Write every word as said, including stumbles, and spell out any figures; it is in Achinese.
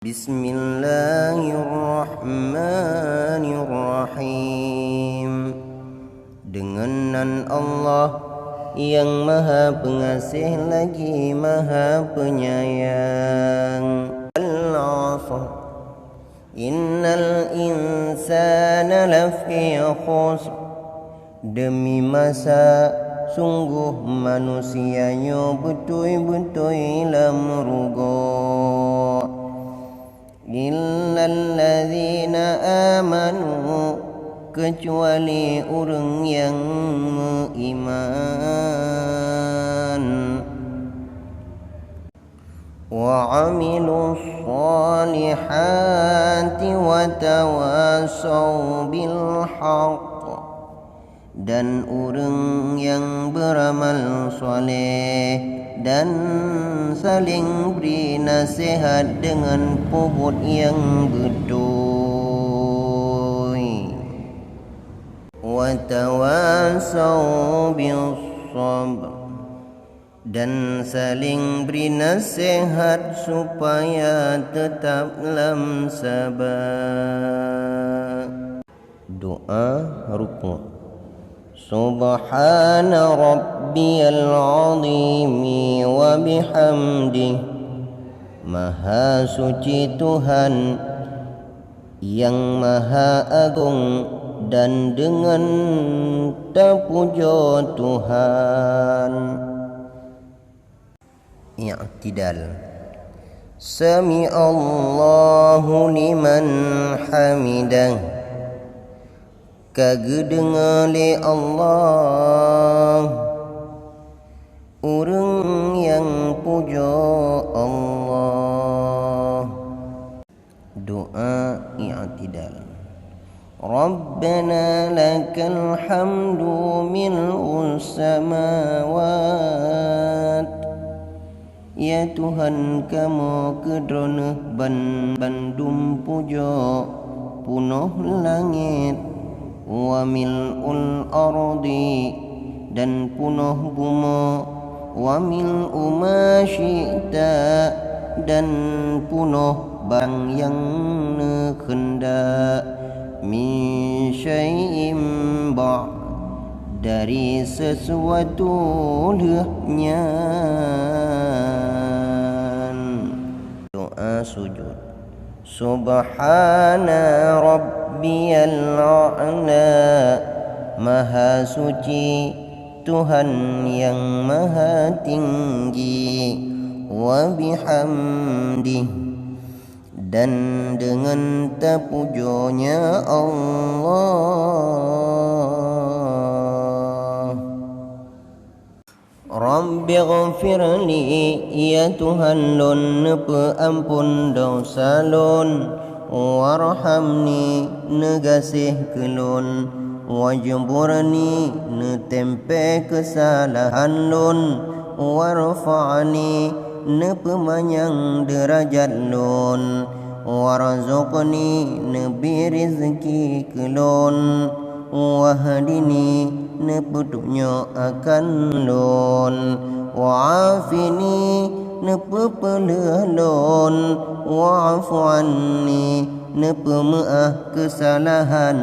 Bismillahirrahmanirrahim. Deungon nan Allah nyang Maha Peungaséh lagi Maha Peunyayang. Al-'Asr. Innal insana lafi khusr. Deumi masa, sunggoh manusia nyoe beutôi-beutôi lam rugoe. Illalladzina amanu, keucuali ureuëng nyang meuiman. Wa 'amilus shalihati wa tawasau bil haqq. Dan ureuëng nyang beuramal saleh dan saléng bri naseuhat deungon peubuet nyang beutôi. Wa tawasau bis sabr. Dan saléng bri naseuhat supaya teutab lam saba. Doa rukuk. Subhana rabbiyal azimi wa bihamdih. Maha suci Tuhan nyang maha agong dan deungon tapujoe Tuhan. I'tidal. Sami'allahu liman hamidah. Ka geudeungoe lé Allah ureuëng nyang pujoe Allah. Doa i'tidal. Rabbana lakal hamdu mil'us samawat. Ya Tuhan kamoe, keu Droeneueh ban bandum pujoe, punoh langét, wa mil'ul ardi, dan punoh bumoe, wa mil'u ma syi'ta, dan punoh barang nyang neukeundak, min syai'in ba'd, dari sesuatu lheueh nyan. Doa sujud. Subhana rabbiyal a'la, maha suci Tuhan nyang maha tinggi, wa bihamdih, dan deungon tapujoe nya Allah. Rabbighfirli, ya Tuhan lôn, neupeuamphon desya lôn, warhamni, neugaséh keu lôn, wajburni, neuteumpée keusalahan lôn, warfa'ni, neupeumanyang deurajat lôn, warzuqni, neubri reuzeuki keu lôn, wahdini, neupeutunyok akan lôn, wa'afini, neupeupeuleueh lôn, wa'fu anni, neupeumeu'ah keusalahan